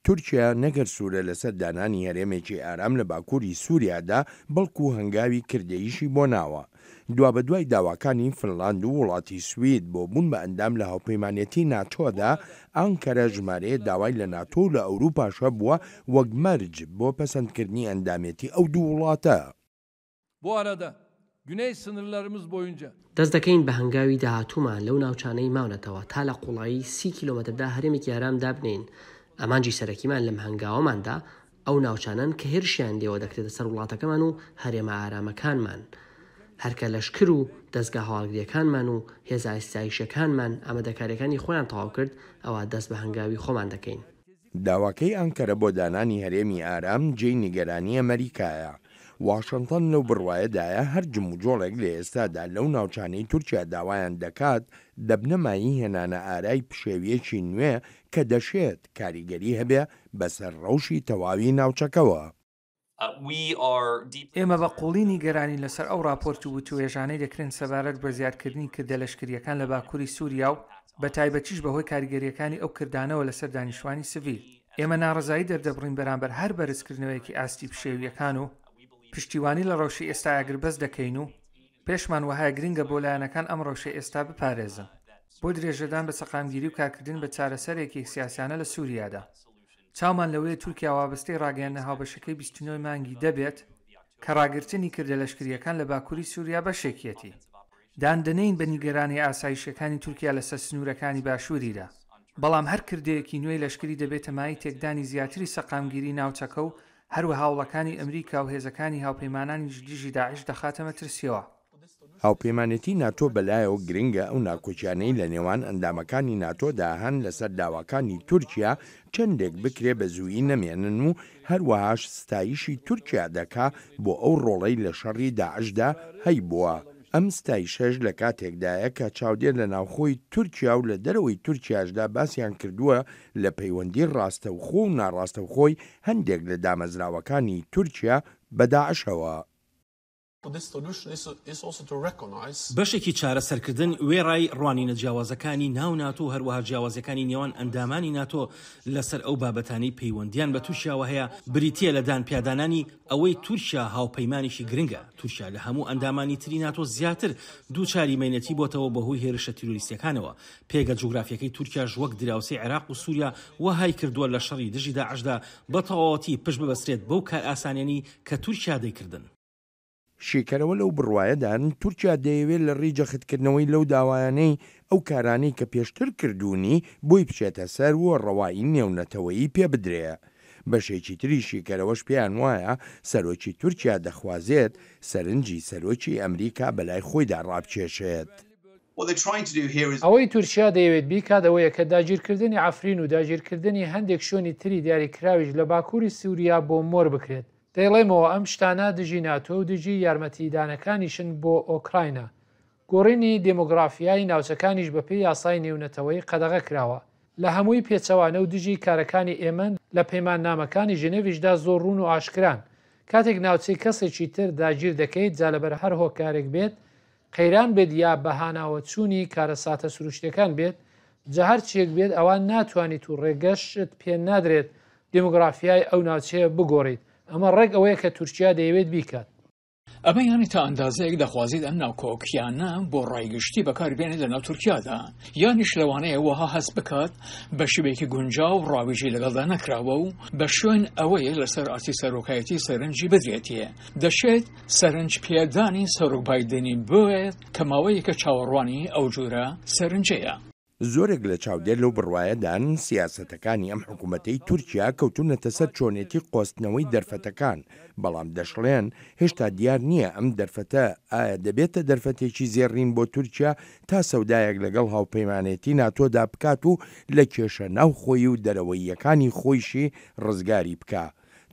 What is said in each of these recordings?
تورکیا نەک هەر سوورە لەسەر دانانی هەرێمێکی ئارام لە باکووری سووریادا، بەڵکو هەنگاوی کردەییشی بۆ ناوە. دوابەدوای داواکانی فنلاند و وڵاتی سوید بۆ بوون بە ئەندام لە هاوپەیمانێتی ناتۆدا، ئانکەرە ژمارەیە داوای لە ناتۆ و لە ئەوروپاش هەبووە وەک مەرج بۆ پەسەندکردنی ئەندامێتی ئەو دوو وڵاتە. Bu arada güney sınırlarımız boyunca. دەست دەکەین بە هەنگاوی داهاتوومان لەو ناوچانەی ماونەتەوە تا لە قوڵایی 30 کیلۆمەتردا هەرێمێکی ئارام دابنێین. ئامانجی سەرەکیمان لەم هەنگاوەماندا ئەو ناوچانەن کە هێرشیان لێوە دەکرێتە سەر وڵاتەکەمان و هەرێمە ئارامەکانمان. هەر کە لەشکر و دەزگا هەواڵگرییەکانمان و هێزە ئاسایشییەکانمان ئامادەکارییەکانی خۆیان تەواو کرد، ئەوا دەست بە هەنگاوی خۆمان دەکەین. داواکەی ئانکەرە بۆ دانانی هەرێمی ئارام جێی نیگەرانی ئەمەریکایە. واشنتن لەو بڕوایەدایە هەر جموجۆڵێک لە ئێستادا لەو ناوچانەی تورکیا داوایان دەکات دەبنە مایەی هێنانە ئارای پشێوییەکی نوێ کە دەشێت کاریگەری هەبێ بەسەر ڕەوشی تەواوی ناوچەکەوە. ئێمە بە قووڵی نیگەرانین لەسەر ئەو ڕاپۆرت و وتووێژانەی دەکرێن سەبارەت بە زیادکردنی کردە لەشکرییەکان لە باکووری سووریا و بە تایبەتیش بەهۆی کاریگەرییەکانی ئەو کردانەوە لەسەر دانیشتوانی سڤیل. ئێمە ناڕەزایی دەردەبڕین بەرامبەر هەر بەرزکردنەوەیەکی ئاستی پشێوییەکان و پشتیوانی لە ڕەوشی ئێستای ئاگربەست دەکەین و پێشمان وەهایە گرنگە بۆ لایەنەکان ئەم ڕەوشەی ئێستا بپارێزن بۆ درێژەدان بە سەقامگیری و کارکردن بە چارەسەرێکی سیاسیانە لە سووریادا. چاومان لەوەیە تورکیا وابەستەی ڕاگەیاندنە هاوبەشەکەی 29 ی مانگی دە بێت کە ڕاگرتنی کردە لەشکرییەکان لە باکووری سووریا بەشێکیەتی. دان دەنێین بە نیگەرانییە ئاسایشییەکانی تورکیا لەسەر سنوورەکانی باشووریدا، بەڵام هەر کردەیەکی نوێی لەشکری دەبێتە مایەی تێکدانی زیاتری سەقامگیری ناوچەکە و هەروەها هەوڵەکانی ئەمریکا و هێزەکانی هاوپەیمانانیش دژی داعش دەخاتە مەترسییەوە. هاوپەیمانێتی ناتۆ بەلایەوە گرنگە ئەو ناکۆکیانەی لە نێوان ئەندامەکانی ناتۆدا هەن لەسەر داواکانی تورکیا چەندێک بکرێ بە زوویی نەمێنن و هەروەهاش ستایشی تورکیا دەکا بۆ ئەو ڕۆڵەی لە شەڕی داعشدا هەیبووە. ئەم ستایشەش لە کاتێکدایە کە چاودێر لە ناوخۆی تورکیا و لە دەرەوەی تورکیاشدا باسیان کردووە لە پەیوەندی ڕاستەوخۆ و ناڕاستەوخۆی هەندێک لە دامەزراوەکانی تورکیا بە داعشەوە. بەشێکی چارەسەرکردن وێڕای ڕوانینە جیاوازەکانی ناو ناتۆ و هەروەها جیاوازیەکانی نێوان ئەندامانی ناتۆ لەسەر ئەو بابەتانەی پەیوەندیان بە تورکیاوە هەیە بریتیە لە دانپیادانانی ئەوەی تورکیا هاوپەیمانێکی گرنگە. تورکیا لە هەموو ئەندامانی تری ناتۆ زیاتر دووچاری مەینەتی بۆتەوە بەهۆی هێرشە تیرۆریستیەکانەوە. پێگە جوگرافیەکەی تورکیاش وەک دراوسێی عێراق و سوریا وەهای کردووە لە شەڕی دژی داعشدا بە تەواوەتی پشت ببەسترێت بەو کارئاسانیانەی کە تورکیا دەیکردن. شیکەرەوە لەو بڕوایەدان تورکیا دەیەوێت لە ڕێی جەختکردنەوەی لەو داوایانەی ئەو کارانەی کە پێشتر کردوونی بۆی بچێتە سەر و ڕەوایی نێونەتەوەیی پێ بدرێ. بەشێکی تری شیکەرەوەش پێیان وایە سەرۆکی تورکیا دەخوازێت سەرنجی سەرۆکی ئەمریکا بەلای خۆیدا ڕابکێشێت. ئەوەی تورکیا دەیەوێت بیکات ئەوەیە کە داگیرکردنی عەفرین و داگیرکردنی هەندێک شوێنی تری دیاریکراویش لە باکووری سوریا بۆ مۆر بکرێت. دەیڵێمەوە ئەم شتانە دژی ناتۆ و دژی یارمەتیدانەکانیشن بۆ ئۆکراینا. گۆڕینی دێمۆگڕافیای ناوچەکانیش بەپێی یاسای نێونەتەوەیی قەدەغە کراوە. لە هەمووی پێچەوانە و دژی کارەکانی ئێمەن، لە پەیماننامەکانی ژنێڤیشدا زۆر ڕوون و ئاشکران. کاتێک ناوچەی کەسێکی تر داگیر دەکەیت جا لەبەر هەر هۆکارێک بێت، قەیران بێت یا بەهاناوەچوونی کارەساتە سروشتیەکان بێت، جا هەر چیەک بێت ئەوا ناتوانیت و ڕێگەشت پێ نادرێت دیمۆگرافیای ئەو ناوچەیە بگۆڕیت، ئەمە ڕێک ئەوەیە کە تورکیا دەیەوێت بیکات. ئەمە یانی تا ئەندازەیەک دەخوازیت ئەم ناکۆکیانە بۆ ڕای گشتی بەکار بێنێت لەناو تورکیادا، یانیش لەوانەیە وەها هەست بکات بە شێوەیەکی گونجاو ڕاوێژی لەگەڵدا نەکراوە و بە شوێن ئەوەیە لەسەر ئاستی سەرۆکایەتی سەرنجی بدرێتێ. دەشێت سەرنج پێدانی سەرۆک بایدنی بوێت کە ماوەیەکە چاوەڕوانی ئەو جورە سەرنجەیە. زۆرێک لە چاودێر لەو بڕوایەدان سیاسەتەکانی ئەم حکومەتەی تورکیا کەوتونەتە سەر چۆنێتی قۆستنەوەی دەرفەتەکان، بەڵام دەشڵێن هێشتا دیار نییە ئەم دەرفەتە ئایا دەبێتە دەرفەتێکی زێڕین بۆ تورکیا تا سەودایەک لەگەڵ هاوپەیمانێتی ناتۆدا بکات و لە کێشە ناوخۆیی و دەرەوەییەکانی خۆیشی ڕزگاری بکا.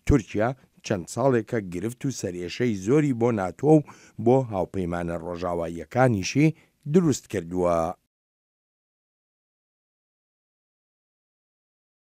تورکیا چەند ساڵێکە گرفت و سەرئێشەی زۆری بۆ ناتۆ و بۆ هاوپەیمانە ڕۆژاواییەکانیشی دروست کردووە.